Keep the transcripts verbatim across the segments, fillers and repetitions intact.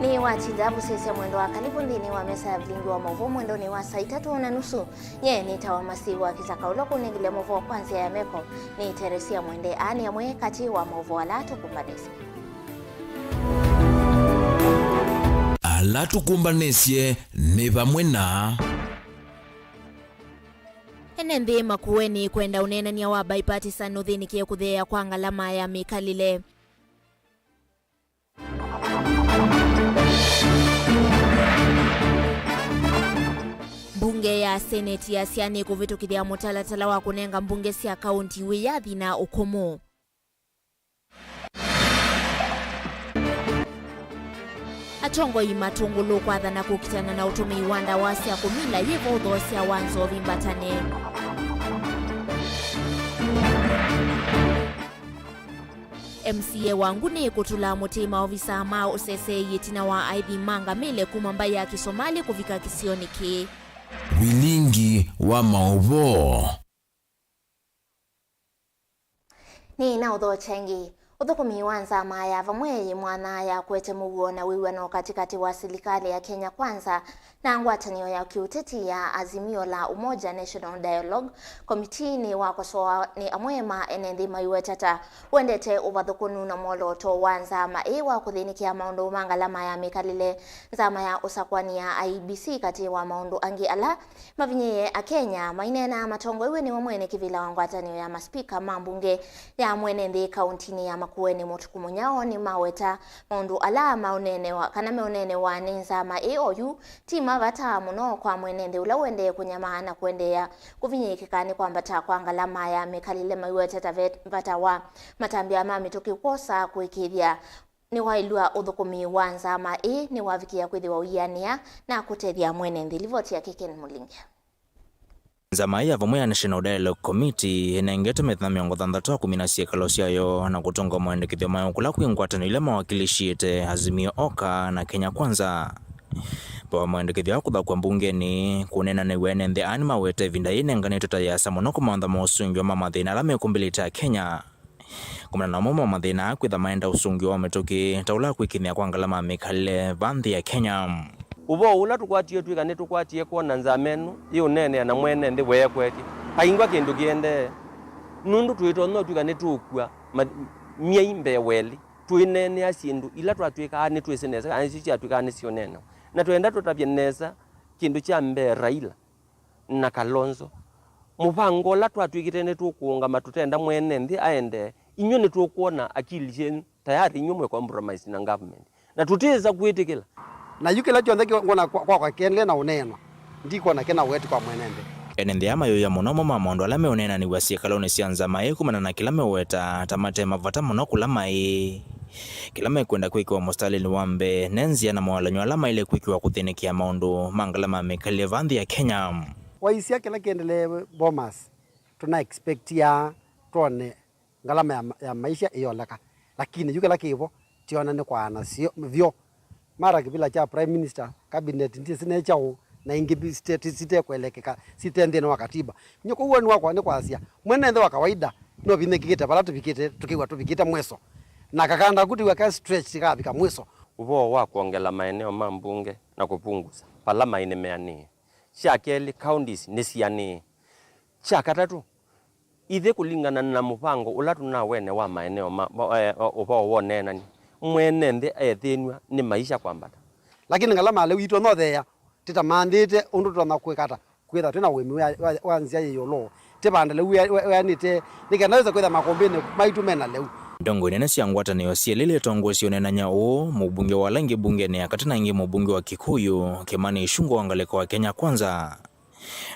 Nĩ watinda vusĩsya mwendo wa kalivu nthĩnĩ wa mesa ya vilingi wa maũvoo mwendonĩ wa saa itatũ na nusu. Nye nĩtawa Masiwa Kĩsaka, ũla kũnengile maũvoo kwa nzĩa ya meko nĩ Teresia Mwende. Aa nĩ amwe katĩ wa maũvoo ala tũkũmbanĩsye. Ala tũkũmbanĩsye nĩ vamwe na. Ene nthĩ Makueni kwenda ũneenany'a wa bipartisan ũthĩnĩkĩe kũtheea kwa ngalama ya mĩkalĩle. Mbunge ya Seneti yasya nĩkũvĩtũkĩthya mũtalatala wa kũnenga mbunge sya kaunti wĩyathi na ũkũmũ. Atongoi matũngũlũ kwathana kũkitana na ũtũmĩi wa ndawa sya kũmila yĩvo ũthoosya wa nzovi mbatane. M C A wa Nguni kũtũla mũtĩ maovisa ma ũseseei ĩtina wa aithi ma ngamĩle kuma mbaĩ ya Kĩsomali kũvika kĩsionĩ kĩĩ. Vilingi wa maũvoo. Nĩ na ũthokya ĩngĩ. Ũthũkũmi wa nzama ya vamwe yĩ mwanya ya kũete mũuo na wĩw'ano katĩkatĩ wa silikalĩ ya Kenya Kwanza na ngwatanĩo ya kĩũteti ya Azimio la Umoja National Dialogue Committee nĩ wakosoawa nĩ amwe ma ene nthĩ maiweta ta ũendete ũvathũkũnu na mwolooto wa nzama ĩĩ wa kũthĩnĩkĩa maũndũ ma ngalama ya mĩkalĩle. Nzama ya ũsakũani ya I E B C katĩ wa maũndũ angĩ ala mavinyĩĩe Akenya maineenaa matongoew'e nĩwe mwene kĩvĩla wa ngwatanĩo ya maspika ma mbunge ya mwene nthĩ kauntinĩ ya Makueni Mũtukũ Mũnyao nĩmaweta maũndũ ala maũneenewa kana meũneenewa nĩ nzama ĩ oyu ti ma vata mũno kwa mwene nthĩ ũla ũendee kũnyamaa na kũendeea kũvinyĩĩkĩka nĩ kwambata kwa ngalama ya mĩkalĩle maiwete ta ve vata wa matambya ma mĩtũkĩ kwosa kũĩkĩĩthya nĩwaĩlw'a ũthũkũmi wa nzama ĩĩ nĩwavikĩa kwĩthĩwa ũianĩa na kũtethya mwene nthĩ. Livoti yake Ken Mũlinge. Nzama ĩĩ ya vamwe ya National Dialogue Committee ĩnengete mĩthenya mĩongo thanthatũ ya kũmina syĩkalo syayo na kũtũnga maendekethyo mayo kũla kwĩ ngwatanĩo ila mawakilishĩte Azimio Oka na Kenya Kwanza. Vaa maendekethyo aa kũthakwa mbungenĩ kũneenanĩw'a ene nthĩ aa nĩmawete ĩvinda yĩnenganĩtwe ta yĩasa mũno kũmantha maũsũngĩo ma mathĩna ala mekũmbĩlĩte Akenya. Kumana na amwe ma mathĩna aa kwĩtha maenda ũsũngĩo wa mĩtũkĩ ta ũla kwĩkĩnĩa kwa ngalama ya mĩkalĩle va nthĩ ya Kenya. Ũvoo ũla tũkwatie twĩka nĩtũkwatie kwona nzama ĩno yĩũneenea na mwene nthĩ weekwetye, vaingwa kĩndũ kĩendee, nũndũ twĩtonya ũtw'ĩka nĩtũũkw'a ma-, myei mbee wa ĩlĩ tũineenea syĩndũ ila twatw'ĩkaa nĩtwĩsĩ nesa kana nĩsyo syatw'ĩkaa nĩsyũneenewa. Na twenda tũtavye nesa kĩndũ kya mbee Raila na Kalonzo. Mũvango ũla twatw'ĩkĩte nĩtũkũũngama tũtenda mwene nthĩ aendee, inyw'ĩ nĩtũkwona akili syenyu tayari inyw'ĩ mwĩ compromise na government. Na tũtĩsa kwĩtĩkĩla. Na yu kĩla kyonthe kyo-, ngwona kwa-, kwakwa kĩendelee na ũneenwa, ndikwona kĩna ũeti kwa mwene nthĩ. Ene nthĩ aa mayũĩa mũno amwe ma maũndũ ala meũneenanĩw'a syĩkalonĩ sya nzama ĩĩ kumana na kĩla meũweta ta mate mavata mũno kũla maĩ. Kĩla mekwenda kwĩkĩwa mũsitalĩnĩ wa mbee nĩ nzĩa na mawalany'o ala maĩle kwĩkĩwa kũthĩnĩkĩa maũndũ ma ngalama ya mĩkalĩle va nthĩ ya Kenya. Waisya kĩla kĩendelee Bomas, tũna expectia twone ngalama ya ma-, ya maisha ĩyoleka, lakini yu kĩla kĩvo tyoona nĩ kwaana syo-, vyũ. Mara kĩvĩla kya Prime Minister, cabinet ndyĩsĩ ne kyaũ, na ingĩ bi-, site-, sitekwelekeka, site nthĩnĩ wa katiba. Nyie kwoou woni wakwa nĩ kwasya, mwene nthĩ wa kawaida nũvinyĩkĩte vala tũvikĩte, tũkĩw'a tũvikĩte mwiso. Na kakanda kũtiw'a ke stretch tikavika mwiso. Ũvoo wa kwongela maeneo ma mbunge na kũpungusa vala maĩ nĩmeanĩe. Kya kelĩ, counties nĩsianĩe. Kya katatũ, ithyĩ kũlingana na mũvango ũla tũnawene wa maeneo ma, ma, eh, ũvoo wa ũneenany'a, mwene nthĩ ethĩnw'a nĩ maisha kwambata. Lakini ngalama ya lĩu yitũ no theea, tĩtamantĩte ũndũ tũtonya kwĩka ata kwĩtha twĩ na ũĩmi wa, wa, wa nzĩa yĩ ĩũlũ, tĩvande lĩu wĩa-, wĩa-, wĩanĩte, nĩ kenda wĩse kwĩtha makũmbĩnĩ maitũ mena lĩu. Ndongoi nene sya ngwatanĩo syelĩ itongoesye ũneenany'a ũũ, mũmbunge wa Langi mbungenĩ ya katĩ na ĩngĩ mũmbunge wa Kikuyu, Kimani Ichung'wah wa ngalĩko wa Kenya Kwanza.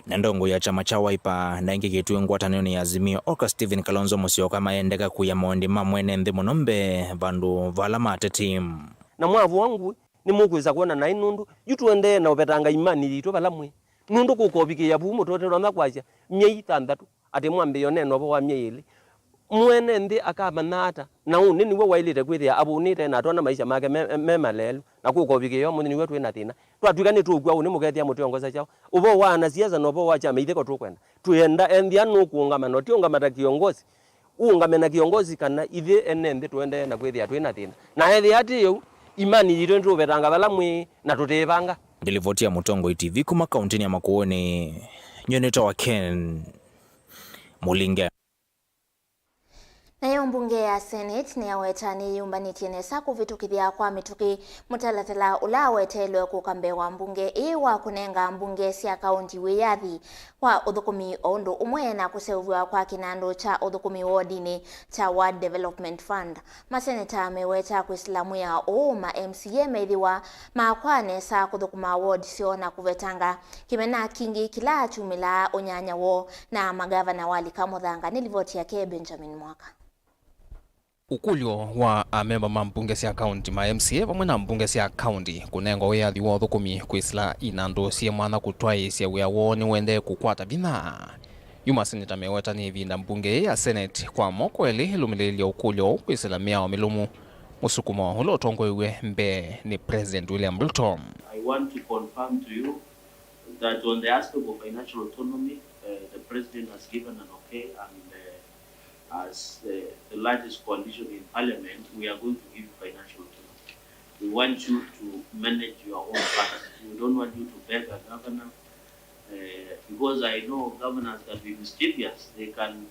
Na ndongoi ya kyama kya Wiper na ĩngĩ kĩtwĩ ngwatanĩonĩ ya Azimio Oka Stephen Kalonzo Musyoka mayendeka kũia maũndĩ ma mwene nthĩ mũno mbee vandũ va ala ma ateti. Na mwavũa ngũĩ nĩmũkwĩsa kwona naĩ nũndũ yu tũendee na ũvetanga imani yitũ vala mwĩ. Nũndũ kũkovikĩĩa vu mũtote ũtonya kwasya myei thanthatũ atĩ mwambĩĩe ũneena ũvoo wa myei ĩlĩ. Mwene nthĩ akamanya ata? Na ũnĩ nĩw'o waĩlĩte kwĩthĩa avũnĩte na atona maisha make me, me maleelu, na kũkovikĩĩa ũmũnthĩ nĩw'o twĩ na thĩna. Twatw'ĩka nĩtũkw'a ũnĩ mũkethĩa mũtiongosa kyaũ? Ũvoo wa anasiasa na ũvoo wa kyama ithyĩ ko tũkwenda. Twĩenda enthĩa nũkũũngama na ũtiũngama ta kĩongosi. Ũũngame na kĩongosi kana ithyĩ ene nthĩ tũendee na kwĩthĩa twĩ na thĩna. Na ethĩa ti ũu, Imani yitũ nĩtũũvetanga vala mwĩ na tũtĩĩvanga. Nĩ livoti ya Mũtongoi T V kuma kaũntĩnĩ ya Makueni, nyie nĩtawa Ken Mũlinge. Nayo mbunge ya Senate nĩyaweta nĩyĩũmbanĩtye nesa kũvĩtũkĩthya kwa mĩtũkĩ mũtalatala ũla waweteelwe kũka mbee wa mbunge ĩĩ wa kũnenga mbunge sya kaũnti wĩyathi wa ũthũkũmi o ũndũ ũmwe na kũseũvw'a kwa kĩnandũ kya ũthũkũmi wodinĩ kya Ward Development Fund. Maseneta meweta kwĩsĩla mwĩao ũũ ma M C A methĩwa makwaa nesa kũthũkũma ward syoo na kũvetanga kĩmena kingĩ kĩla kyumĩlaa ũnyanya woo na magavana walika mũthanga. Nĩ livoti yake Benjamin Mwaka. Ũkũlyo wa amemba ma mbunge sya kaũnti, ma M C A vamwe na mbunge sya kaũnti kũnengwa wĩyathi wa ũthũkũmi kwĩsĩla inandũ syĩ mwanya kũtwaĩĩsya wĩa woo nĩũendee kũkwata vinya. Yu maseneta meweta nĩ ĩvinda mbunge ĩĩ ya Senate kwa moko elĩ ĩlũmĩlĩĩlye ũkũlyo ũũ kwĩsĩla mĩao mĩlũmu, mũsukumo ũla ũtongoew'e mbee nĩ President William Ruto. I want to confirm to you that on the aspect of financial autonomy, uh, the President has given an okay and, uh, as, uh, the largest coalition in parliament, we are going to give you financial autonomy. We want you to manage your own funds. We don't want you to beg a governor, uh, because I know governors can be mischievous. They can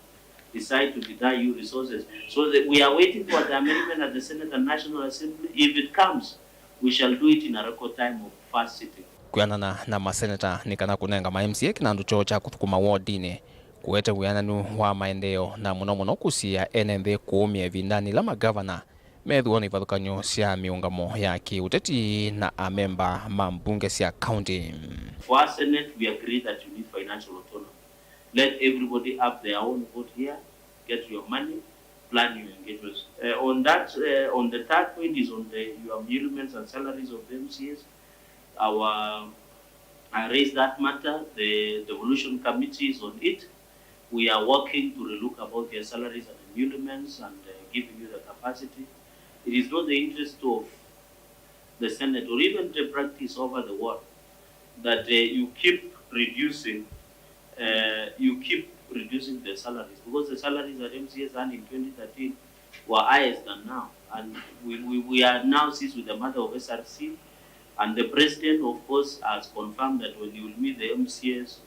decide to deny you resources. So that we are waiting for the amendment at the Senate and National Assembly. If it comes, we shall do it in a record time of first sitting. Kwĩanana na maseneta nĩ kana kũnenga ma M C A kĩnandũ kyoo kya kũthũkũma wodinĩ kũete wĩananu wa maendeeo na mũno mũno kũsiĩĩa ene nthĩ kũũmĩa ĩvindanĩ yĩla magavana methĩwa na ivathũkany'o sya mĩũngamo ya kĩ-ũteti na amemba ma mbunge sya kaũnti. For us Senate, we agree that you need financial autonomy. Let everybody have their own vote here, get your money, plan your engagements. Uh, on that, uh, on the third point is on the, your emoluments and salaries of the M C As. Our, I raised that matter. The devolution committee is on it. We are working to relook about their salaries and emoluments and, uh, giving you the capacity. It is not the interest of the Senate or even the practice over the world that, uh, you keep reducing, uh, you keep reducing the salaries, because the salaries that M C As earned in twenty thirteen were highest than now, and we, we, we are now seized with the matter of S R C, and the president, of course, has confirmed that when he will meet the M C As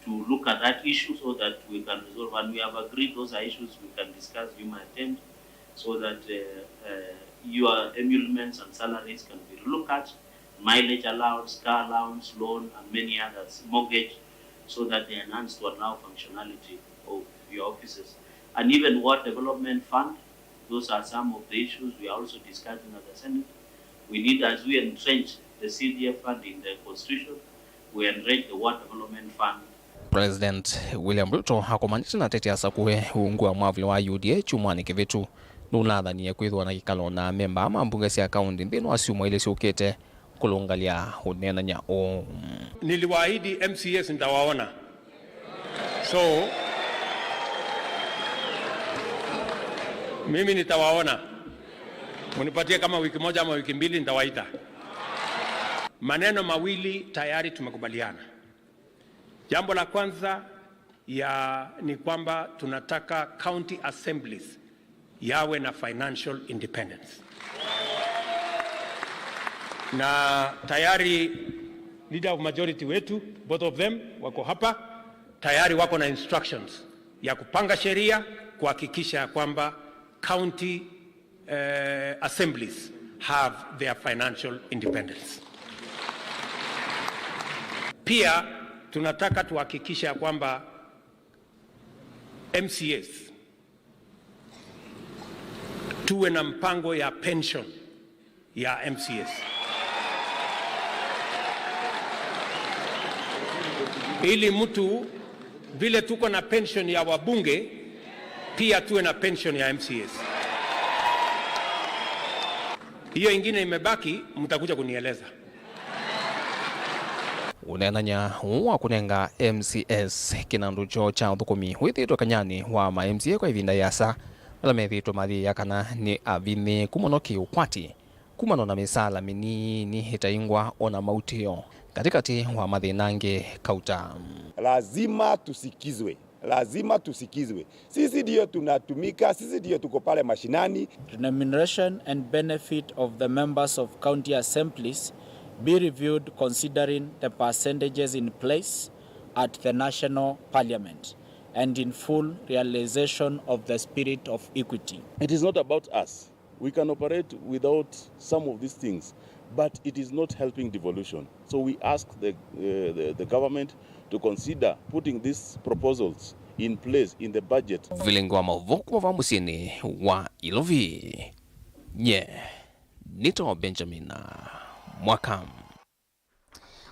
to look at that issue so that we can resolve, and we have agreed those are issues we can discuss, you may attend, so that, uh, uh, your emoluments and salaries can be looked at, mileage allowance, car allowance, loan, and many others, mortgage, so that they are enhanced to allow functionality of your offices. And even ward development fund, those are some of the issues we are also discussing at the Senate. We need, as we entrench the C D F fund in the constitution, we entrench the ward development fund. President William Ruto akomanĩte na ateti asakũe ungu wa mwavuli wa U D A kyumwanĩ kĩvĩtu nũnathanie kwĩthĩwa na kĩkalo na amemba ma mbunge sya kaũnti nthĩnĩ wa syumwa ilĩ syũkĩte kũlũngalya ũneenany'a ũũ. Niliwaahidi M C As nitawaona. So, mimi nitawaona. Munipatie kama wiki moja ama wiki mbili, nitawaita. Maneno mawili tayari tumekubaliana. Jambo la kwanza ya ni kwamba tunataka county assemblies yawe na financial independence. Na tayari leader of majority wetu, both of them, wako hapa, tayari wako na instructions ya kupanga sheria kuhakikisha ya kwamba county, eh, assemblies have their financial independence. Pia tunataka tuhakikisha ya kwamba M C As tuwe na mpango ya pension ya M C As. Ili mtu, vile tuko na pension ya wabunge, pia tuwe na pension ya M C As. Hiyo ingine imebaki, mtakuja kunieleza. Ũneenany'a ũũ wa kũnenga M C As kĩnandũ kyoo kya ũthũkũmi wĩthĩĩtwe kanyanĩ wa ma M C A kwa ĩvinda ĩasa, ala methĩĩtwe mayĩĩa kana nĩ avinyĩĩku mũno kĩ-ũkwati kumana na mĩsaala mĩnini ĩtaingwa o na mautĩo, katĩkatĩ wa mathĩna angĩ kauta. Lazima tusikizwe. Lazima tusikizwe. Sisi ndio tunatumika, sisi ndio tuko pale mashinani. Remuneration and benefit of the members of county assemblies be reviewed considering the percentages in place at the national parliament and in full realization of the spirit of equity. It is not about us. We can operate without some of these things, but it is not helping devolution. So we ask the, uh, the, the government to consider putting these proposals in place in the budget. Vilingi wa maũvoo kuma vaa mũsyĩnĩ wa Ilovi. Nye nĩtawa Benjamin Mwaka.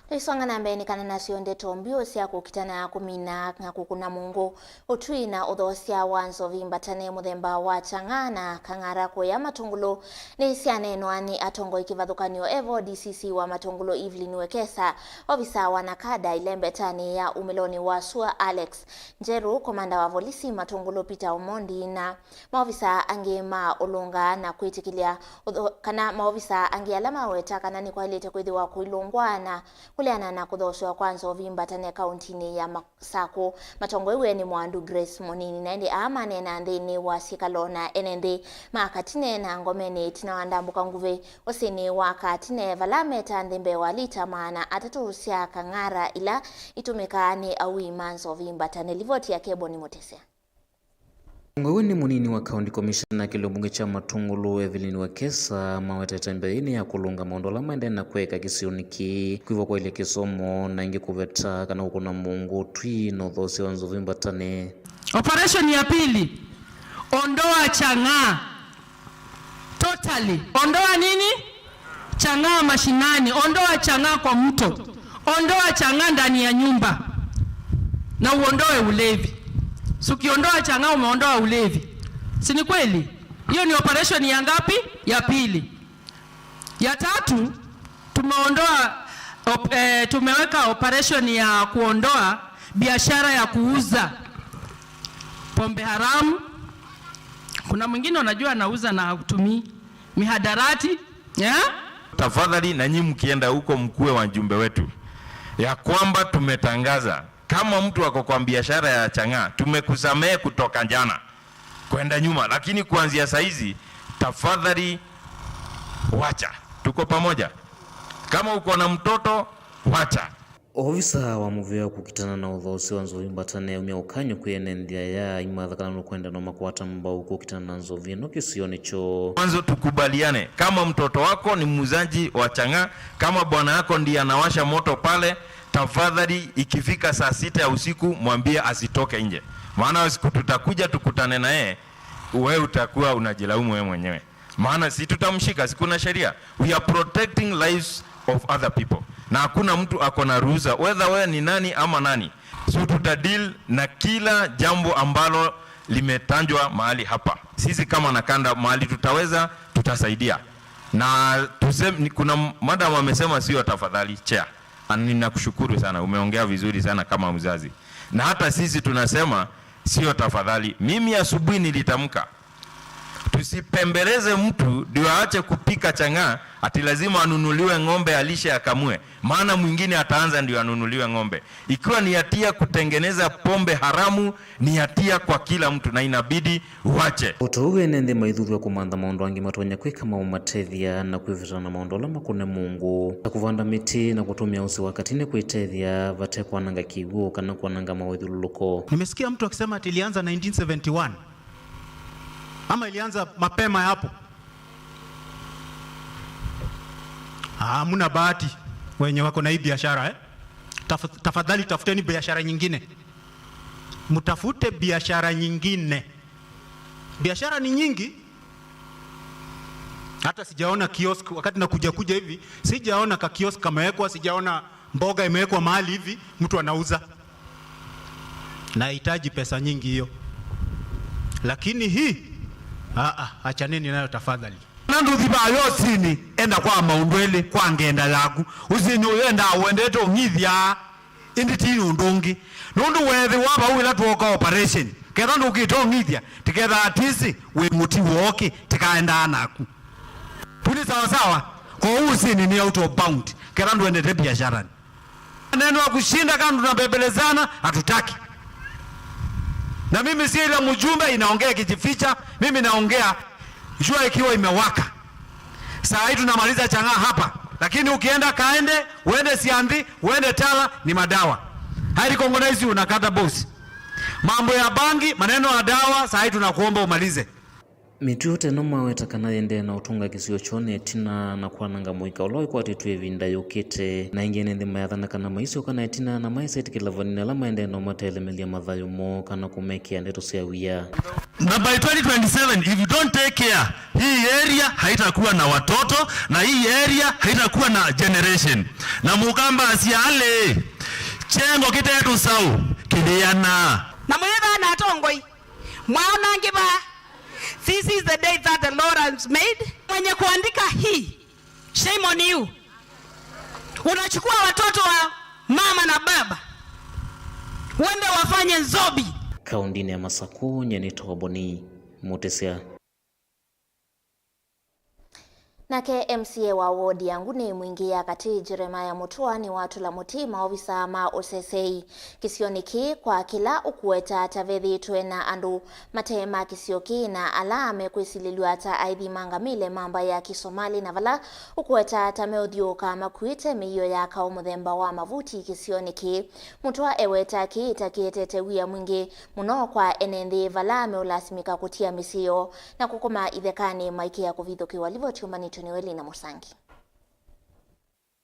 Tũisonga na mbee nĩ kana nasyo ndeto mbiũ sya kũkitana kũmina na kũkũna mũngũ, ũtwi na ũthoosya wa nzovi mbatane mũthemba wa chang'aa na kang'ara kũya Matũngũlũ nĩ syaneenwa nĩ atongoi kĩvathũkany'o e vo D C C wa Matũngũlũ Evelyn Wekesa, ovisa wa NACADA ilembetanĩ ya umĩlonĩ wa sua Alex Njeru, komanda wa volisi Matũngũlũ Peter Omondi na maovisa angĩ ma ũlũnga na kwĩtĩkĩlya ũtho-, kana maovisa angĩ ala maweta kana nĩkwaĩlĩte kwĩthĩwa kũilũngwa na kũleana na kũthoosw'a kwa nzovi mbatane kauntinĩ ya Masakũ matongoew'e nĩ Mwandu Grace Mũnini. Na ĩndĩ aa maneena nthĩnĩ wa syĩkalo na ene nthĩ ma Katine na Ngomeni ĩtina wa ndambũka nguvĩ ũsĩnĩ wa Katine, vala meta nthĩ mbee wa lita maana atatũ sya kang'ara ila itũmĩkaa nĩ aui ma nzovi mbatane. Livoti ya Keboni Mũtesya. Ũng'oiwe nĩ mũnini wa County Commissioner kĩlio mbunge kya Matũngũlũ, Evelyn Wekesa, mawetete mbeinĩ ya kũlũnga maũndũ ala maendee na kwĩka kĩsionĩ kĩĩ, kwĩva kwaĩlya kĩsomo, na ĩngĩ kũveta kana kũkũna mũngũ, ũtwi na ũthoosya wa nzovi mbatane. Operation ya pili, ondoa chang'aa. Totally. Ondoa nini? Chang'aa mashinani, ondoa chang'aa kwa mto, ondoa chang'aa ndani ya nyumba, na uondoe ulevi. Si ukiondoa chang'aa umeondoa ulevi, si ni kweli? Hiyo ni operation ya ngapi? Ya pili. Ya tatu, tumeondoa op, eh, tumeweka operation ya kuondoa biashara ya kuuza pombe haramu. Kuna mwingine unajua anauza na hakutumii. Mihadarati, yeah? Tafadhali, na nyinyi mkienda huko, mkuwe wajumbe wetu ya kwamba tumetangaza, kama mtu ako kwa biashara ya chang'aa, tumekusamehe kutoka jana kwenda nyuma, lakini kuanzia saizi, tafadhali wacha. Tuko pamoja. Kama uko na mtoto, wacha. Ovisa wa mũvĩa wa kũkitana na ũthoosya wa nzovi mbatane aumya ũkany'o kwĩ ene nthĩ aya aimatha kana nũkwenda no makwata mbau kũkitana na nzovi ĩno kĩsionĩ kyoo. Mwanzo tukubaliane, kama mtoto wako ni muuzaji wa chang'aa, kama bwana yako ndiye anawasha moto pale, tafadhali ikifika saa sita ya usiku mwambie asitoke nje, maana siku tutakuja tukutane na yeye, wewe utakuwa unajilaumu wewe mwenyewe. Maana si tutamshika, si kuna sheria. We are protecting lives of other people. Na hakuna mtu ako na ruhusa, whether wewe ni nani ama nani. So tutadeal na kila jambo ambalo limetajwa mahali hapa. Sisi kama NACADA, mahali tutaweza, tutasaidia. Na tusem, ni, kuna madam amesema sio tafadhali, chair. Na ninakushukuru sana, umeongea vizuri sana kama mzazi. Na hata sisi tunasema sio tafadhali. Mimi asubuhi nilitamka, tusipembeleze mtu ndio aache kupika chang'aa, ati lazima anunuliwe ng'ombe alishe akamue, maana mwingine ataanza ndio anunuliwe ng'ombe. Ikiwa ni hatia kutengeneza pombe haramu, ni hatia kwa kila mtu na inabidi uache. O ta ũu ene nthĩ maithuthw'a kũmantha maũndũ angĩ matonya kwĩka maũmatethya na kwĩvĩtana na maũndũ ala makũne mũngũ, ta kũvanda mĩtĩ na kũtũmĩa ũsĩ wa katine kwĩtethya vate kwananga kĩw'ũ kana kwananga mawĩthyũlũlũko. Nimesikia mtu akisema ati ilianza nineteen seventy-one. Ama ilianza mapema ya hapo? Ah, hamuna bahati wenye wako na hii biashara, eh? Taf-, tafadhali tafuteni biashara nyingine. Mtafute biashara nyingine. Biashara ni nyingi. Hata sijaona kiosk, wakati nakuja kuja hivi, sijaona ka kiosk kamewekwa, sijaona mboga imewekwa mahali hivi mtu anauza. Nahitaji pesa nyingi hiyo. Lakini hii, ah, ah, achaneni nayo tafadhali. Na ndũthi vaa yo ũsĩnĩ, enda kwa maũndũ elĩ kwa ngenda yaku. Ũsĩnĩ ũyũ endaa ũendete ũng'ithya, ĩndĩ ti ũndũ ũngĩ. Nũndũ weethĩwa vau ĩla twooka operation, ketha ndũkĩte ũng'ithya, tiketha atĩsĩ wĩ mũti wooki, tikaendaa naku. Vu nĩ sawa sawa? Kwoou ũsĩnĩ nĩ out of bound, ketha ndũendete biasharani. Maneno ya kushinda kama tunabembelezana, hatutaki. Na mimi si ile mjumbe inaongea ikijificha, mimi naongea jua ikiwa imewaka. Saa hii tunamaliza Chang'aa hapa, lakini ukienda Kaende, uende Sianthi, uende Tala, ni madawa. Hadi Kongo Naisi unakata bosi. Mambo ya bangi, maneno ya dawa, saa hii tunakuomba umalize. Mĩtuo ta ĩno maweta kana yĩendee na ũtũnga kĩsio kyoo na ĩtina na kwananga mũika ũla ũkwatĩtw'e ĩvinda yũkĩte, na ĩngĩ ene nthĩ mayathana kana maisyoka na ĩtina na maĩsa ĩtĩkĩla vanini ala maendee na ũmatelemelya mathayũ moo kana kũmekĩa ndeto sya wia. Na by twenty twenty-seven, if you don't take care, hii area haitakuwa na watoto na hii area haitakuwa na generation. Na Mũkamba asya ale, kyengo kĩte tũsaũ kĩlĩana. Na mũyĩthana atongoi. Mwaona ngĩva, this is the day that the Lord has made. Mwenye kuandika hii, shame on you. Unachukua watoto wa mama na baba, uende wafanye nzobi. Kaũntĩnĩ ya Masakũ, nyie nĩtawa Boni Mũtĩsya. Nake M C A wa wodi ya Nguni Mwingi ya Katĩ, Jeremiah Mũtũa, nĩwatũla mũtĩ maovisa ma ũsesei kĩsionĩ kĩĩ kwa kĩla ũkũweta ta vethĩĩtwe na andũ mate ma kĩsio kĩĩ na ala mekwĩsilĩlw'a ta aithi ma ngamĩle ma mbaĩ ya Kĩsomali, na vala ũkũweta ta meũthiũũka makuĩte mĩio ya kaũ mũthemba wa mavuti kĩsionĩ kĩĩ. Mũtũa eweta kĩĩ ta kĩetete wia mwingĩ mũno kwa ene nthĩ vala meũlasimĩka kũtia mĩsyĩ yoo na kũkoma ithekanĩ maikĩa kũvithũkĩwa. Livoti ũmbanĩtwe nĩ Welina Mũsangi.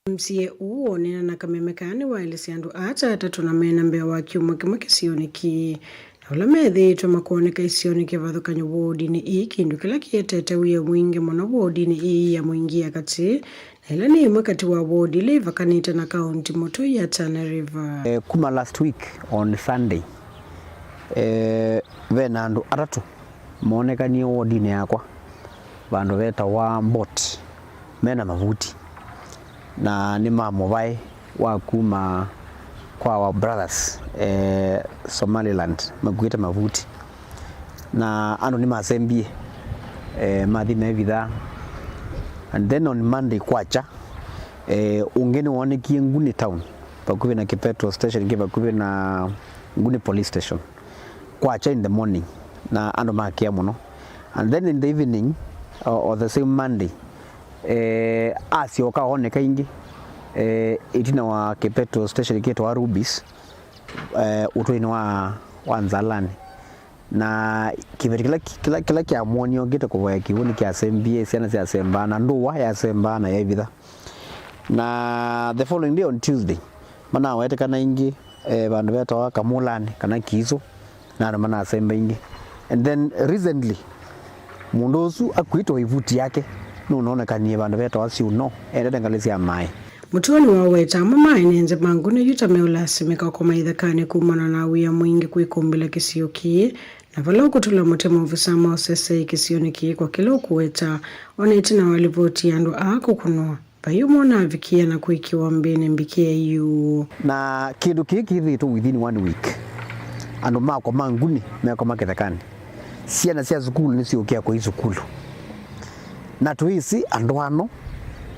M C A ũũ wonena na kameme kana nĩwaelesya andũ aa ta atatũ na mena mbee wa kyumwa kĩmwe kĩsionĩ kĩĩ, na ũla methĩĩtwe makwoneka isionĩ kĩvathũkany'o wodinĩ ĩĩ, kĩndũ kĩla kĩetete wia mwingĩ mũno wodinĩ ĩĩ ya Mwingi ya Katĩ, na ĩla nĩ ĩmwe katĩ wa wodi ila ivakanĩte na kaunti mũtũi ya Tana River. Eh, kuma last week on Sunday, eh, ve na andũ atatũ moonekanie wodinĩ yakwa vandũ vetawa Mbot, mena mavuti, na nĩ ma mũvaĩ wa kuma kwa our brothers, eh, Somaliland, makuĩte mavuti. Na andũ nĩmasembie, eh, mathi mevithaa. And then on Monday kwakya, eh, ũngĩ nĩwoonekie Nguni town, vakuvĩ na Kipeto station, kĩ vakuvĩ na Nguni police station. Kwakya in the morning, na andũ makĩa mũno. And then in the evening, or, or the same Monday, eh, asyoka ooneka ĩngĩ, eh, ĩtina wa Kipeto station kĩtawa Rubies, eh, ũtũinĩ wa, wa Nzalani. Na kĩveti kĩla, kĩla, kĩla kyamuonie okĩte kũvoya kĩw'ũ nĩkyasembie, syana syasembaa, na ndũa yasembaa na yaivitha. Na the following day on Tuesday, manawetĩkana ĩngĩ, eh, vandũ vetawa Kamũlanĩ kana Kiiso, na andũ manasemba ĩngĩ. And then recently, mũndũ ũsu akuĩtwe ivuti yake nũnonekanie vandũ vetawa Syuno, endete ngalĩ sya maĩ. Mũtũa nĩwaweta amwe ma ene nthĩ ma Nguni yu ta meũlasimĩka kũkoma ithekanĩ kumana na wia mwingĩ kwĩkũmbĩla kĩsio kĩĩ, na vala ũkũtũla mũtĩ maovisa ma ũsesei kĩsionĩ kĩĩ kwa kĩla ũkũweta ona ĩtina wa livoti ya andũ aa kũkũnwa. Vai ũmwe ũnavikie na kwĩkĩwa mbĩnĩ mbikĩe yu. Na kĩndũ kĩĩ kĩthĩĩtwe within one week. Andũ makwa ma Nguni mekoma kĩthekanĩ. Syana sya sukulu nĩsyũkĩa kũi sukulu. Na twĩsĩ andũ ano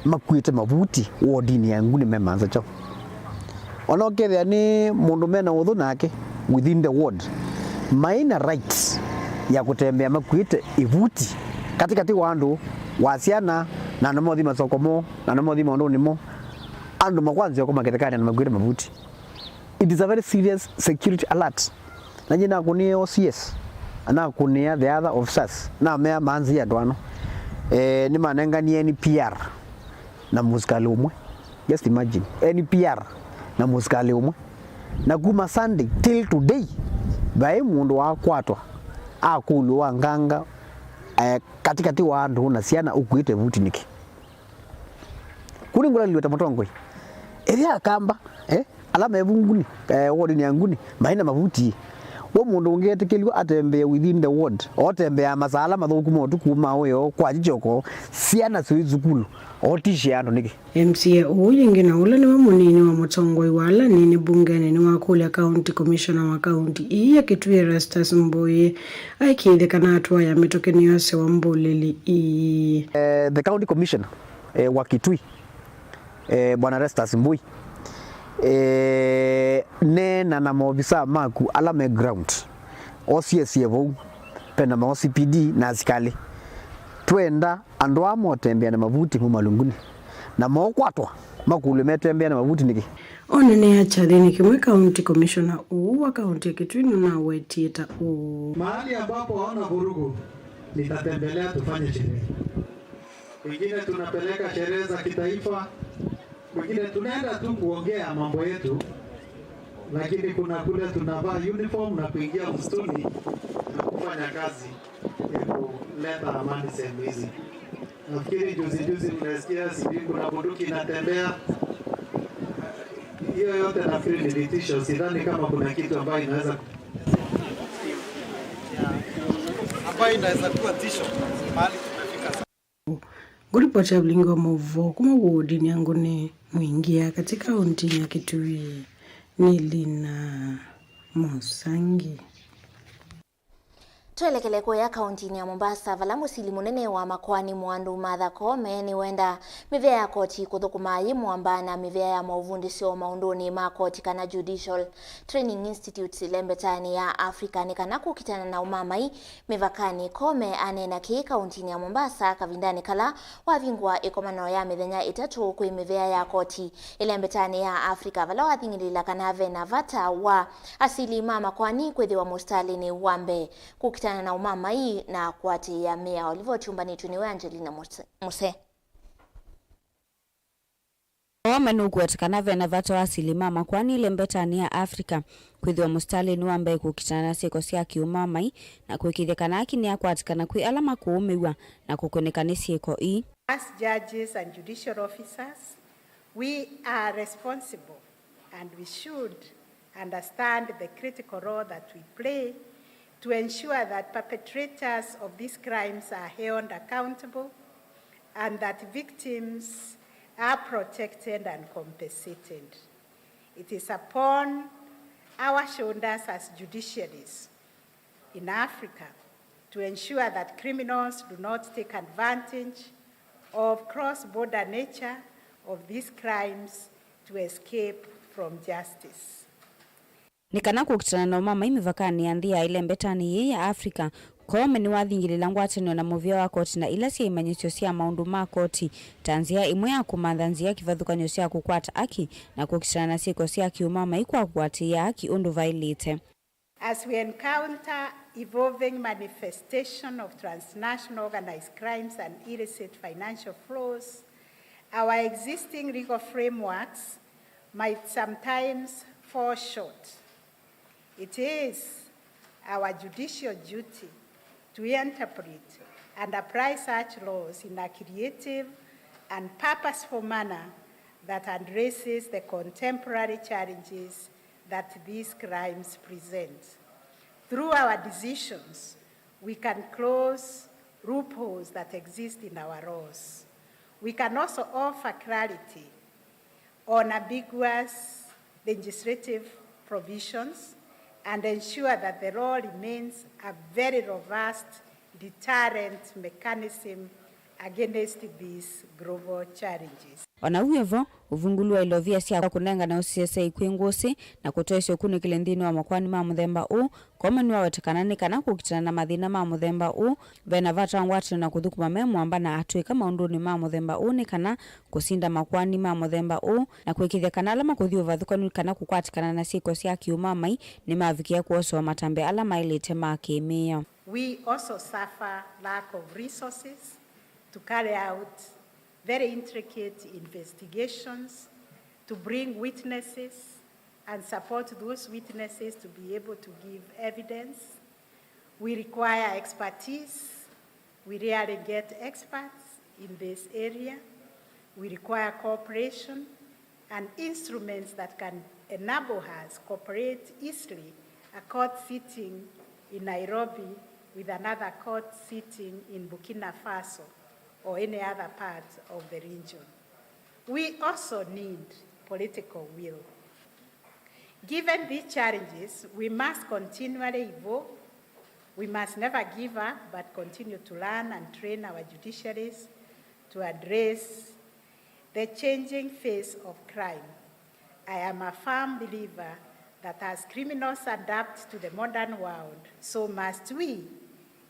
makuĩte mavuti wodinĩ ya Nguni me manza kyaũ. Ona ũkethĩa nĩ mũndũ mena ũthũ nake within the ward, maina right ya kũtembea makuĩte ivuti katĩkatĩ wa andũ, wa syana, na andũ mothi masoko moo, na andũ mothi maũndũnĩ moo. Andũ makwanzĩa kũma kĩthekanĩ na makuĩte mavuti. It is a very serious security alert. Na nyie nakũnĩe O C S, na nakũnĩa the other officers, namea manzĩe andũ ano. Eh, nĩmanenganie N P R na mũsikalĩ ũmwe. Just imagine, N P R na mũsikalĩ ũmwe. Na kuma Sunday till today, vai mũndũ wakwatwa akũlw'a wa nganga, eh, katĩkatĩ wa andũ na syana ũkuĩte vuti nĩkĩ? Kũu nĩngũlalilw'e ta mũtongoi. Ethĩa Akamba, eh, ala me vu Nguni, eh, wodinĩ ya Nguni, maĩ na mavuti. We mũndũ ũngĩetĩkĩlw'a atembee within the ward, otembeaa masaa ala mathũku ma ũtukũ ma wĩoo, kwa chichoko, syana syũi sukulu, otishe andũ nĩkĩ? M C A ũũ yĩngĩ na ũla nĩwe mũnini wa mũtongoi wa ala anini mbungenĩ nĩwakũlya County Commissioner wa kaunti ii ya Kitui Erastus Mbui aikĩĩthye kana atũa ya mĩtũkĩ nĩyosewa mbũlĩli ii. Eh, the County Commissioner, eh, wa Kitui, eh, Bwana Erastus Mbui, eh, neena na maovisa maku ala me ground, Osiesie vau, pena ma O C P D na asikalĩ. Twenda andũ aa motembea na mavuti mo malungunĩ, na mokwatwa makũlw'e metembea na mavuti nĩkĩ? Onanĩa kyathĩnĩ kĩmwe, County Commissioner ũũ wa kaunti ya Kitui nũnawetie ta ũũ. Mahali ambapo haona vurugu, nitatembelea tufanye sherehe. Wengine tunapeleka sherehe za kitaifa, wengine tunaenda tu kuongea mambo yetu, lakini kuna kule tunavaa uniform na kuingia msituni na kufanya kazi ya kuleta amani sehemu hizi. Nafikiri juzi juzi mnasikia sijui kuna bunduki inatembea. Hiyo yote nafikiri ni vitisho, sidhani kama kuna kitu ambayo inaweza ambayo inaweza kuwa tisho mahali tumefika. Ngũripoti ya vilingi wa maũvoo kuma wodinĩ ya Ngũnĩ Mwingĩa katĩ kaũntĩnĩ ya Kitui nĩ Lina Mũsangi. Twelekele kũya kaũntĩnĩ ya Mombasa, vala mũsili mũnene wa makoani Mwandu Martha Koome nĩwenda mĩvĩa ya koti kũthũkũma yĩ mũamba na mĩvĩa ya maũvundĩsyo maũndũnĩ ma koti kana Judicial Training Institutes ĩlembetanĩ ya Africa nĩ kana kũkitana na ũmamai mĩvakanĩ. Koome aneena kĩĩ kaũntĩnĩ ya Mombasa kavindanĩ kala wavingũa ĩkomano ya mĩthenya ĩtatũ kwĩ mĩvĩa ya koti ĩlembetanĩ ya Africa, vala wathing'ĩlĩĩla kana ve na vata wa asili ma makoani kwĩthĩwa mũsitalĩnĩ wa mbee kũkitana na ũmamai na kũatĩĩa mĩao. Livoti yũmbanĩtw'e nĩwe Angelina Muse-, Muse. Koome nũkũweta kana ve na vata wa asili ma makoani ĩlembetanĩ ya Africa kwĩthĩwa mũsitalĩnĩ wa mbee kũkitana na syĩko sya kĩũmamai na kũĩkĩĩthya kana aki nĩakwatĩkana kwĩ ala makũũmĩw'a na kũkũnĩka nĩ syĩko ii. As judges and judicial officers, we are responsible and we should understand the critical role that we play to ensure that perpetrators of these crimes are held accountable and that victims are protected and compensated. It is upon our shoulders as judiciaries in Africa to ensure that criminals do not take advantage of cross-border nature of these crimes to escape from justice. Nĩ kana kũkitana na ũmamai mĩvakanĩ ya nthĩ ya ĩlembetanĩ yĩĩ ya Africa, Koome nĩwathingĩlĩla ngwatanĩo na mũvĩa wa koti na ila sya imanyĩsyo sya maũndũ ma koti ta nzĩa ĩmwe ya kũmantha nzĩa kĩvathũkany'o sya kũkwata aki na kũkitana na syĩko sya kĩũmamai kwa kũatĩĩa aki ũndũ vaĩlĩte. As we encounter evolving manifestation of transnational organized crimes and illicit financial flows, our existing legal frameworks might sometimes fall short. It is our judicial duty to interpret and apply such laws in a creative and purposeful manner that addresses the contemporary challenges that these crimes present. Through our decisions, we can close loopholes that exist in our laws. We can also offer clarity on ambiguous legislative provisions and ensure that the law remains a very robust deterrent mechanism against these global challenges. O na wĩ vo, ũvungũlu wa ilovia sya kũnengane ũsesei kwĩ ngũsĩ na kũtwaĩsya ũkunĩkĩli nthĩnĩ wa makoani ma mũthemba ũũ, Koome nĩwaweta kana nĩ kana kũkitana na mathĩna ma mũthemba ũũ, ve na vata wa ngwatanĩo na kũthũkũma me mũamba na atũĩka maũndũnĩ ma mũthemba ũũ nĩ kana kũsinda makoani ma mũthemba ũũ na kũĩkĩĩthya kana ala makũthi ũvathũkany'o kana kũkwatĩkana na syĩko sya kĩũmamai nĩmavikĩa kwosewa matambe ala maĩlĩte ma kĩ-mĩao. We also suffer lack of resources to carry out very intricate investigations, to bring witnesses and support those witnesses to be able to give evidence. We require expertise. We rarely get experts in this area. We require cooperation and instruments that can enable us cooperate easily, a court sitting in Nairobi with another court sitting in Burkina Faso or any other part of the region. We also need political will. Given these challenges, we must continually evolve. We must never give up, but continue to learn and train our judiciaries to address the changing face of crime. I am a firm believer That as criminals adapt to the modern world, so must we,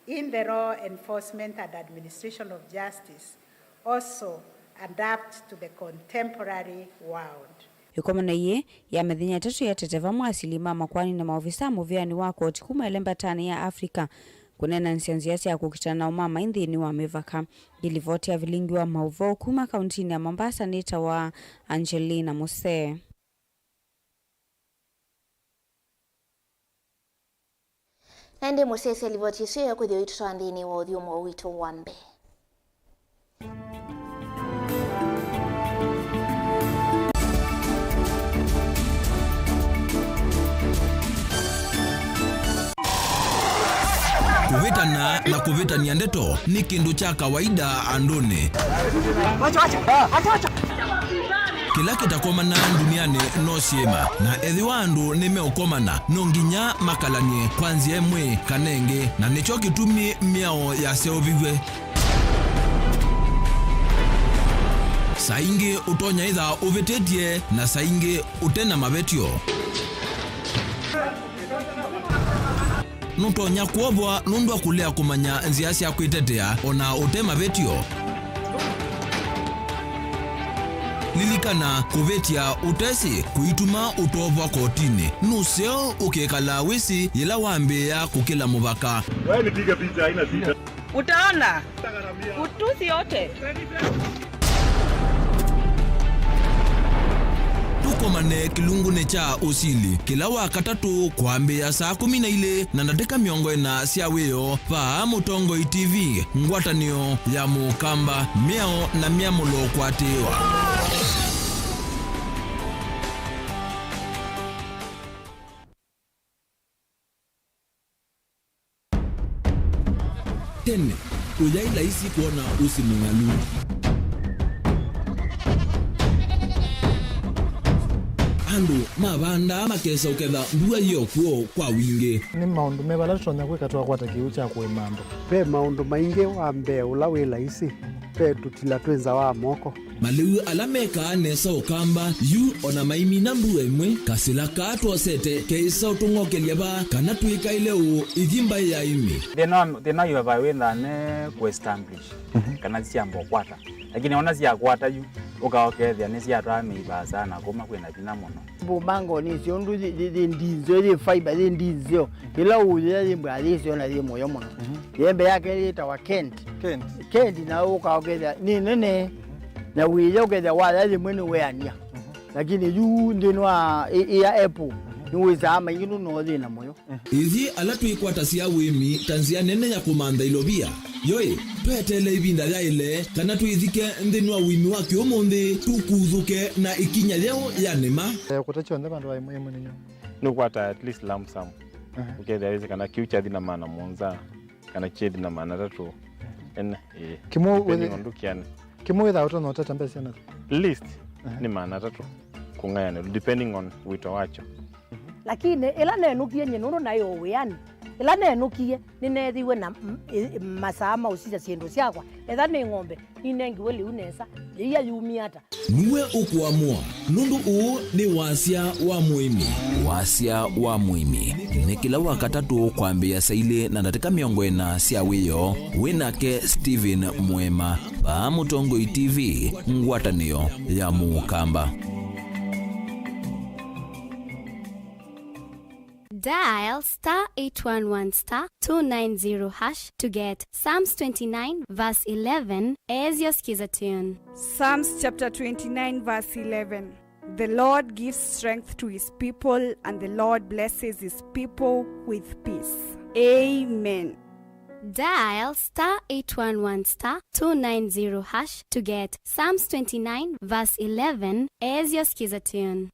in the law enforcement and administration of justice, also adapt to the contemporary world. Ĩkomano yĩĩ ya mĩthenya ĩtatũ yatete vamwe asili ma makoani na maovisa mũvĩanĩ wa koti kuma ĩlembetanĩ ya Africa kũneenanĩsya nzĩa sya kũkitana na ũmamai nthĩnĩ wa mĩvaka. Ĩlivoti ya vilingi wa maũvoo kuma kauntinĩ ya Mombasa nĩtawa Angelina Musee. Na ĩndĩ mũsyaĩĩsya livoti ĩsu ĩyo kwĩthĩwa ĩtũtwaa nthĩnĩ wa ũthyũmũo witũ wa mbee. Kũvĩtana na kũvĩtany'a ndeto nĩ kĩndũ kya kawaida andũnĩ. Kĩla kĩtakomanaa ndunianĩ no syĩma, na ethĩwa andũ nĩmeũkomana, no nginya makalany'e kwa nzĩa ĩmwe kana ĩngĩ, na nĩkyo kĩtumi mĩao yaseũviw'e. Saa ingĩ ũtonya ĩtha ũvĩtĩtye, na saa ingĩ ũte na mavetyo. Nũtonya kwovwa nũndũ wa kũlea kũmanya nzĩa sya kwĩtetea o na ũte mavetyo. Lilikana, kũvĩtya ũtesĩ kũituma ũtovwa kotinĩ. Nũseo ũkĩkalaa wĩsĩ yĩla wambĩĩa kũkĩla mũvaka. Wewe nipige picha, haina shida. Utaona utusi yote. Tũkomane kĩlungunĩ kya ũsili kĩla wa katatũ kwambĩĩa saa kũmi na ilĩ na ndatĩka mĩongo ĩna sya wĩoo vaa Mũtongoi T V, ngwatanĩo ya Mũkamba, mĩao na myamũlo kũatĩĩwa. Tene, kũyaĩ laisi kwona ũsĩ mũng'alu. Andũ mavandaa makesa ũketha mbua yĩ o kw'o kwa wingĩ. Nĩ maũndũ meva ala tũtonya kwĩka twakwata kĩw'ũ kya kũĩma andũ? Ve maũndũ maingĩ. Wa mbee ũla wĩ laisi, ve tũtila twĩ nza wa moko. Malĩu ala mekaa nesa Ũkamba yu o na maimina mbua ĩmwe, kasĩla kaa twosete keĩsa ũtũng'okelya vaa kana twĩkaĩle ũũ ithi mbaĩ ya ĩmĩ. Thĩna wa, thĩna wa vaa wĩthaa ne kũ establish kana syamba ũkwata. Lakini ona syakwata yu, ũka ũkethĩa nĩsyatwaa mĩi vaasa na kũma kwĩna vinya mũno. Mbumangoni ĩsyo ũndũ yĩ, yĩ, yĩ ndinzeo, yĩ fiber, yĩ ndinzeo. Ĩla ũyĩa yĩ mbwaa yĩsyo na yĩ mũyo mũno. Yembe yake yĩtawa Kent. Kent. Kent, na ũka ũkethĩa nĩ nene. Na wĩya ũkethĩa waya yĩmwe nĩ weania. Lakini yu nthĩnĩ wa ĩ-, ĩya Apple, nĩwĩsaa maingĩ nũno yĩ na mũyo. Ĩthyĩ ala twĩkwatasya ũĩmi ta nzĩa nene ya kũmantha ilovia, yoĩ, tweteele ĩvinda yaĩle kana twĩthike nthĩnĩ wa ũĩmi wa kĩũmũnthĩ, tũkuthũke na ĩkinya yeũ ya nĩma. Eh, kũta kyonthe vandũ va ĩmwe ĩmwe nĩ nyũmũ. Nũkwata at least lump sum. Aha. Ũkethĩa wĩsĩ kana kĩu kyathi na maana mũonza, kana kyethi na maana atatũ. Ene, ĩĩ. Kĩmwe depending wĩthĩ-, on ndũkĩanĩ. Kĩmwe wĩthaa ũtonya ũtata mbesa syana? Least, aha, nĩ maana atatũ kũng'ayanĩlwa, depending on wĩto wakyo. Lakini ĩla nenũkie nyie, nũndũ naĩ o wĩanĩ, ĩla nenũkie, nĩneethiwe na m-, ĩ-, masaa ma ũsisya syĩndũ syakwa. Etha nĩ ng'ombe, ninengiwe lĩu nesa, yĩia yumie ata? Nue ũkũamũa, nũndũ ũũ nĩ wasya wa mũĩmi. Wasya wa mũĩmi nĩ kĩla wa katatũ kwambĩĩa saa ilĩ na ndatĩka mĩongo ĩna sya wĩoo, wĩ nake Stephen Mwema, vaa Mũtongoi T V, ngwatanĩo ya Mũkamba. Dial star eight one one star two nine zero hash to get Psalms twenty-nine verse eleven as your Skiza tune. Psalms chapter twenty-nine verse eleven. The Lord gives strength to his people, and the Lord blesses his people with peace. Amen. Dial star eight one one star two nine zero hash to get Psalms twenty-nine verse eleven as your Skiza tune.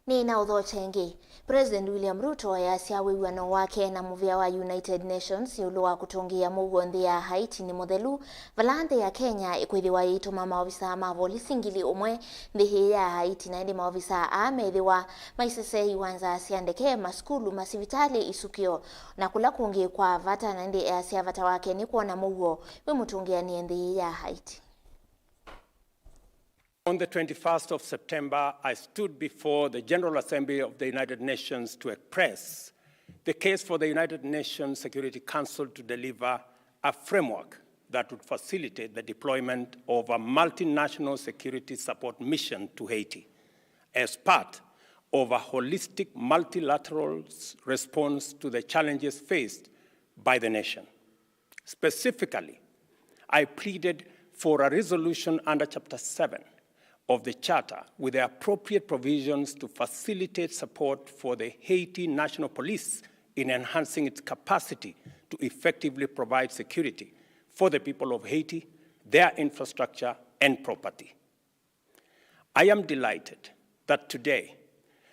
Nĩ na ũthokya ĩngĩ. President William Ruto easya wĩw'ano wake na mũvĩa wa United Nations ĩũlũ wa kũtũngĩĩa mũuo nthĩ ya Haiti nĩ mũthelu, vala nthĩ ya Kenya ĩkwĩthĩwa ĩitũma maovisaa ma volisi ngili ũmwe nthĩ ĩĩ ya Haiti, na ĩndĩ maovisaa aa methĩwa maisesei iwanza sya ndeke, masukulu, masivitalĩ, isukĩo, na kũla kũngĩ kwa vata, na ĩndĩ easya vata wake nĩ kwona mũuo wĩmũtũngĩanĩe nthĩ ĩĩ ya Haiti. On the twenty-first of September, I stood before the General Assembly of the United Nations to express the case for the United Nations Security Council to deliver a framework that would facilitate the deployment of a multinational security support mission to Haiti as part of a holistic multilateral s-, response to the challenges faced by the nation. Specifically, I pleaded for a resolution under Chapter seven of the Charter with the appropriate provisions to facilitate support for the Haiti National Police in enhancing its capacity to effectively provide security for the people of Haiti, their infrastructure, and property. I am delighted that today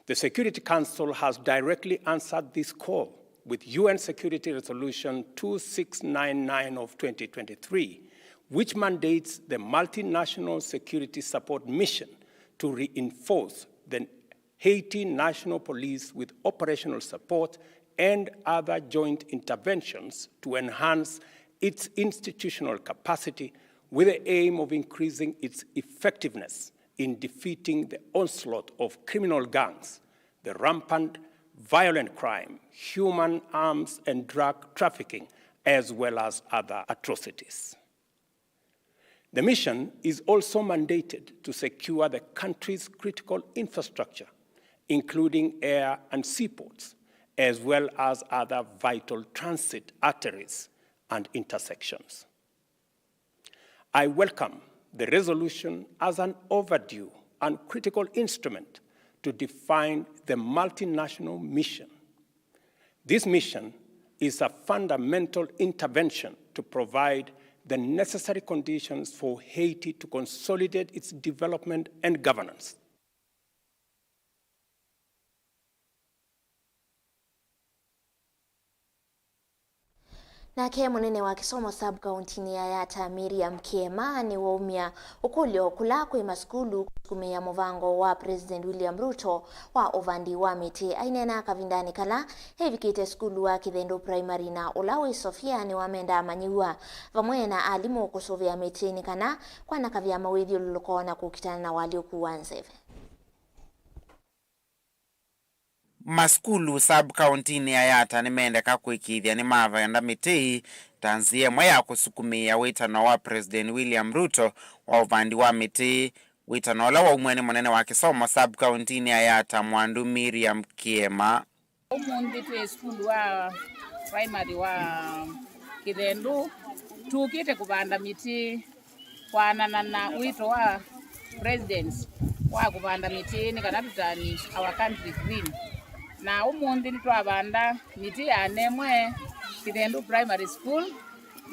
the Security Council has directly answered this call with U N Security Resolution two six nine nine of twenty twenty-three, which mandates the Multinational Security Support Mission to reinforce the Haiti National Police with operational support and other joint interventions to enhance its institutional capacity with the aim of increasing its effectiveness in defeating the onslaught of criminal gangs, the rampant violent crime, human arms and drug trafficking, as well as other atrocities. The mission is also mandated to secure the country's critical infrastructure, including air and seaports, as well as other vital transit arteries and intersections. I welcome the resolution as an overdue and critical instrument to define the multinational mission. This mission is a fundamental intervention to provide the necessary conditions for Haiti to consolidate its development and governance. Nake mũnene wa kĩsomo sub-kauntinĩ ya Yatta, Miriam Kiema, nĩwaumya ũkũlyo kũla kwĩ masukulu kũsukumĩa mũvango wa President William Ruto wa ũvandi wa mĩtĩ. Aineena kavindanĩ kala evikĩte sukulu wa Kĩthendu Primary na ũla wĩ Sofia, nĩwamenda amanyĩw'a vamwe na alimũ kũsũvĩa mĩtĩ nĩ kana kwanakavya mawĩthyũlũlũko na kũkitana na ũalyũku wa nzeve. Masukulu sub-kauntinĩ ya Yatta nĩmendeka kũĩkĩĩthya nĩmavanda mĩtĩ ta nzĩa ĩmwe ya kũsukumĩĩa wĩtano wa President William Ruto wa ũvandi wa mĩtĩ, wĩtano ũla waumw'e nĩ mũnene wa kĩsomo sub-kauntinĩ ya Yatta, Mwandu Miriam Kiema. Ũmũnthĩ twĩ sukulu wa primary wa Kĩthendu, tũkĩte kũvanda mĩtĩ. Kwanana na wĩto wa President wa kũvanda mĩtĩ nĩ kana tũtani our country green. Na ũmũnthĩ nĩtwavanda mĩtĩ ya nemwe Kĩthendu Primary School,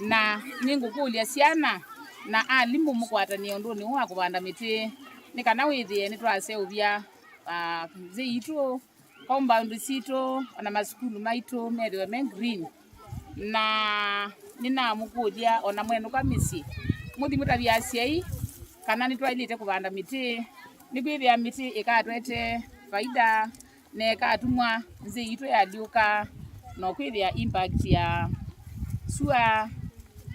na nĩngũkũlya syana na alimũ mũkwatanie ũndũnĩ ũũ wa kũvanda mĩtĩ nĩ kana wĩthĩe nĩtwaseũvya, ah, nzĩ itũ, compound sitũ, ona masukulu maitũ methĩwe me green. Na nĩnamũkũlya, ona mwenũka mĩsyĩ, mũthi mũtavye asyai kana nĩtwaĩlĩte kũvanda mĩtĩ, nĩkwĩthĩa mĩtĩ ĩkatwete faida na ĩkatumwa nzĩ itũ yalyũka, na kwĩthĩa impact ya sua,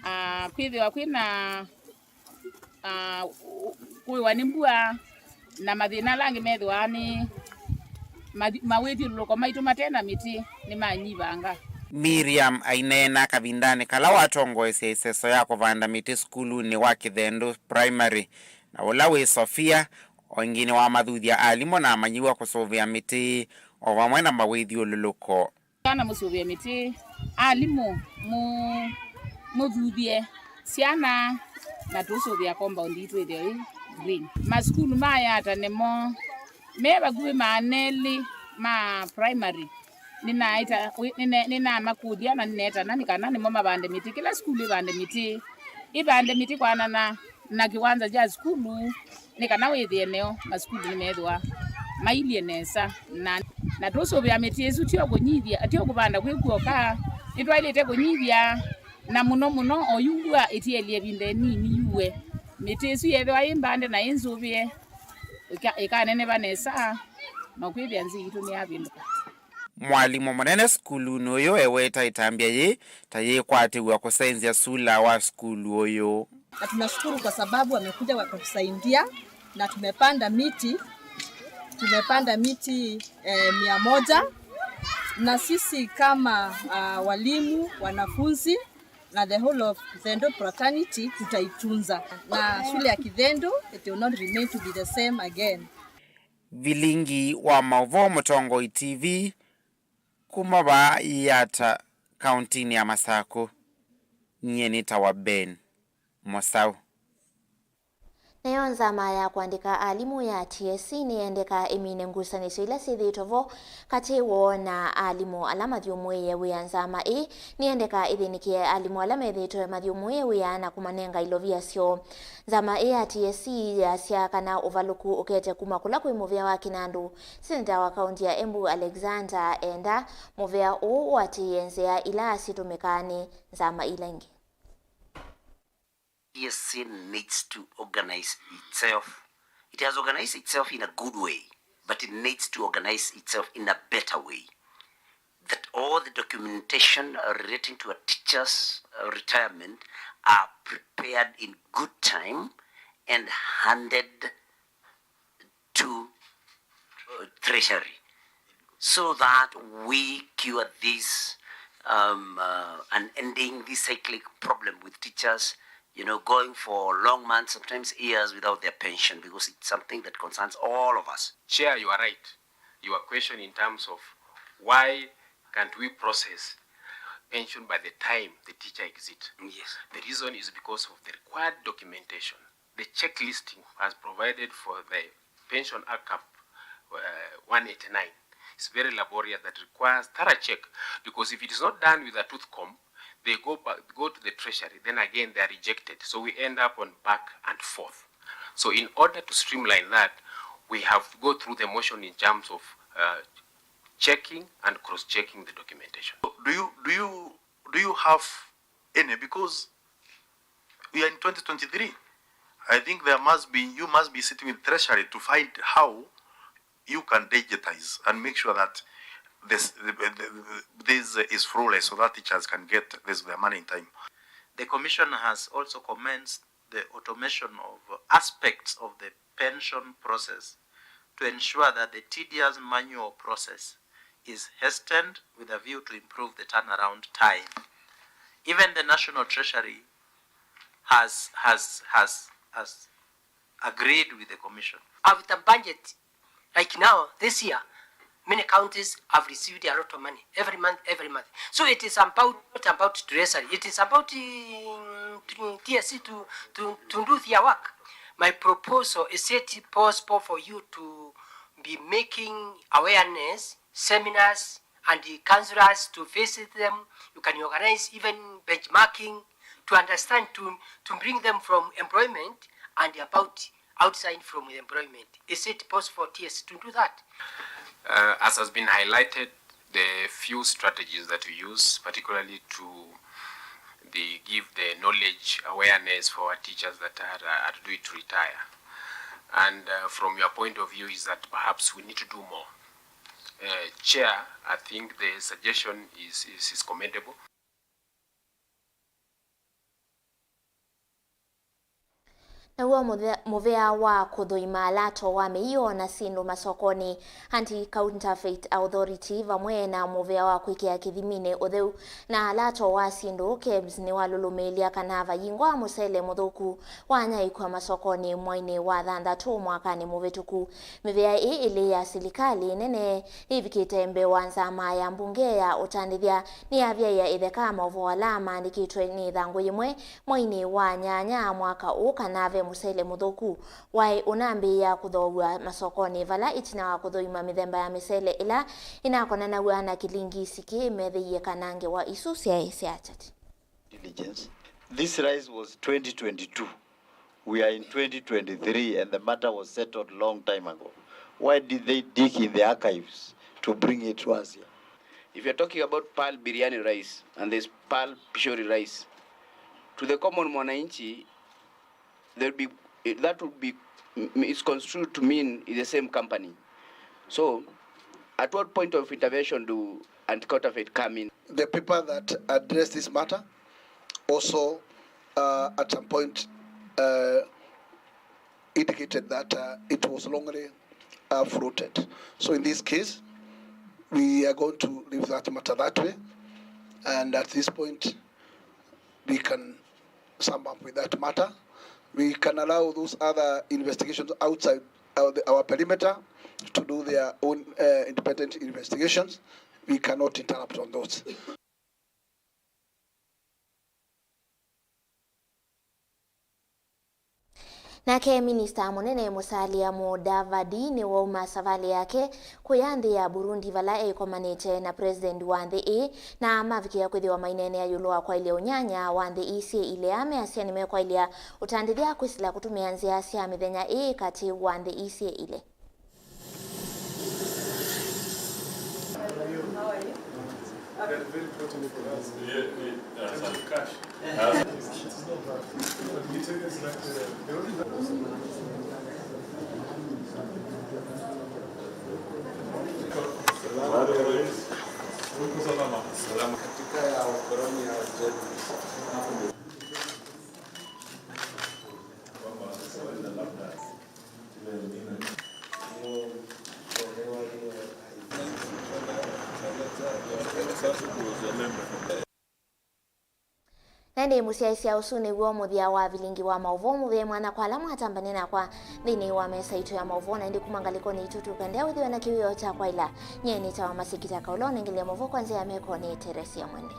ah, kwĩthĩwa kwĩna ah, kũĩwa nĩ mbua, na mathĩna ala angĩ methĩwa nĩ mathi-, mawĩthyũlũlũko maitũ mate na mĩtĩ nĩmanyivanga. Miriam aineena kavindanĩ kala watongoesya ĩseso ya kũvanda mĩtĩ sukulunĩ wa Kĩthendu Primary na ũla wĩ Sofia, o ĩngĩ nĩwamathuthya alimũ na amanyĩw'a kũsũvĩa mĩtĩ o vamwe na mawĩthyũlũlũko. Syana mũsũvĩe mĩtĩ, alimũ mũ-, mũthuthye syana na tũsũvĩa compound itũ ĩthĩwe ĩ green. Masukulu ma Yatta nĩmo me vakuvĩ maana elĩ ma primary. Nĩnaĩta-, wĩ-, nĩne-, nĩnamakũlya na nĩneetana nĩ kana nĩmo mavande mĩtĩ. Kĩla sukulu ĩvande mĩtĩ, ĩvande mĩtĩ kwanana na kĩwanza kya sukulu, nĩ kana wĩthĩe neo masukulu nĩmethĩwa mailye nesa, na, na tũsũvĩa mĩtĩ ĩsu tyo kũnyivya, tyo kũvanda kwĩ kw'oka, nĩtwaĩlĩte kũnyivya, na mũno mũno oyu mbua ĩtielye ĩvinda ĩnini yue, mĩtĩ ĩsu yethĩwa yĩ mbande na yĩ nzũvĩe, ĩka-, ĩkaneneva nesa, na kwĩthĩa nzĩ yitũ nĩyavĩndũka. Mwalimũ mũnene sukulunĩ ũyũ eweta ĩtambya yĩĩ ta yĩkwatĩw'a kũsenzya sula wa sukulu ũyũ. Na tunashukuru kwa sababu wamekuja wakatusaidia na tumepanda miti, tumepanda miti eh, mia moja, na sisi kama ah, walimu, wanafunzi na the whole of Kithendo fraternity tutaitunza, na shule ya Kithendo, it will not remain to be the same again. Vilingi wa maũvoo Mũtongoi T V kuma vaa Yata, kauntinĩ ya Masakũ. Nyie nĩtawa Ben Mũsaũ. Nayo nzama ya kũandĩka alimũ ya T S C nĩyendekaa ĩmine ngusanĩsyo ila syĩthĩĩtwe vo katĩ woo na alimũ ala mathyũmũĩe wĩa. Nzama ĩĩ nĩyendekaa ĩthĩnĩkĩe alimũ ala methĩĩtwe mathyũmũĩe wĩa na kũmanenga ilovia syoo. Nzama ĩĩ ya T S C yasya kana ũvalũku ũkete kuma kũla kwĩ mũvĩa wa kĩnandũ. Seneta wa kaunti ya Embu Alexander enda mũvĩa ũũ ũatĩĩe nzĩa ila syĩtũmĩkaa nĩ nzama ila ingĩ. T S C needs to organize itself. It has organized itself in a good way, but it needs to organize itself in a better way. That all the documentation relating to a teacher's uh, retirement are prepared in good time and handed to uh, Treasury so that we cure this um, uh, unending, this cyclic problem with teachers, you know, going for long months, sometimes years without their pension, because it's something that concerns all of us. Chair, you are right. Your question in terms of why can't we process pension by the time the teacher exit? Yes. The reason is because of the required documentation. The checklisting as provided for the Pension Act Cap uh, one eighty-nine is very laborious, that requires thorough check, because if it is not done with a tooth comb, they go back, go to the treasury, then again they are rejected. So we end up on back and forth. So in order to streamline that, we have to go through the motion in terms of uh, checking and cross-checking the documentation. Do you, do you, do you have any? Because we are in twenty twenty-three. I think there must be, you must be sitting with Treasury to find how you can digitize and make sure that this, the, the, this is flawless so that teachers can get this, their money in time. The Commission has also commenced the automation of aspects of the pension process to ensure that the tedious manual process is hastened with a view to improve the turnaround time. Even the National Treasury has, has, has, has agreed with the Commission. After budget, like now, this year, many counties have received a lot of money every month, every month. So it is about, not about treasury, it is about mm, to- T S C to, to, to do their work. My proposal is it possible for you to be making awareness seminars and the counselors to visit them. You can organize even benchmarking to understand, to, to bring them from employment and about outside from employment. Is it possible for T S C to do that? Uh, as has been highlighted, the few strategies that we use, particularly to the, give the knowledge awareness for our teachers that are, are due to retire. And uh, from your point of view is that perhaps we need to do more. Uh, Chair, I think the suggestion is, is, is commendable. Naw'o mũthea- mũvea wa kũthũima alato wa mĩio na syĩndũ masokonĩ, Anti-Counterfeit Authority, vamwe na mũvea wa kwĩkĩa kĩthiminĩ ũtheu na alato wa syĩndũ, kebs, nĩwalũlũmĩĩlya kana vayingwa mũsele mũthũku wanyaĩĩkw'a masokonĩ mweinĩ wa thanthatũ mwakanĩ mũvĩtũku. Mĩvea ĩĩ ĩlĩ ya silikalĩ nene yĩvikĩte mbee wa nzama ya mbunge ya ũtandĩthya nĩyavyaĩa ĩtheka maũvoo ala maandĩkĩtwe nĩ ĩthangũ yĩmwe mweinĩ wa nyanya mwaka ũũ kana ve mũsele mũthũku waĩ ũnambĩĩa kũthoow'a masokonĩ vala, ĩtina wa kũthũima mĩthemba ya mĩsele ĩla ĩnakonanaw'a na kĩlingi sikĩ metheie kana ngewa isu syaĩ sya kyati. Diligence. This rise was twenty twenty-two. We are in twenty twenty-three and the matter was settled long time ago. Why did they dig in the archives to bring it to us here? If you're talking about Pearl Biryani rice and there's Pearl Pishori rice, to the common mwananchi, there'll be, that would be, it's construed to mean it's the same company. So, at what point of intervention do anti-counterfeit come in? The paper that addressed this matter also, uh, at some point, uh, indicated that, uh, it was wrongly, uh, floated. So in this case, we are going to leave that matter that way. And at this point, we can sum up with that matter. We can allow those other investigations outside our, our perimeter to do their own, uh, independent investigations. We cannot interrupt on those. Nake minista mũnene Musalia Mudavadi nĩwauma savalĩ yake kũya nthĩ ya Burundi, vala eĩkomanĩte na president wa nthĩ ĩĩ, na mavikĩa kwĩthĩwa maineenea ĩũlũ wa kwaĩlya ũnyanya wa nthĩ ii syĩ ilĩ, ameasya nĩmekwaĩlya ũtandĩthya kwĩsĩla kũtũmĩa nzĩa sya mĩthenya ĩĩ katĩ wa nthĩ ii syĩ ilĩ. Na ĩndĩ mũsyaĩĩsya, ũsu nĩw'o mũthya wa vilingi wa maũvoo. Mũvea mwanya kwa ala mwatambania nakwa nthĩnĩ wa mesa itũ ya maũvoo, na ĩndĩ kuma ngalĩkonĩ itũ tũkendea wĩthĩwe na kĩwĩoo kya kwaĩla. Nyie nĩtawa Masikita Kaũla, ũnengelea maũvoo kwa nzĩa ya meko nĩ Teresia Mwende.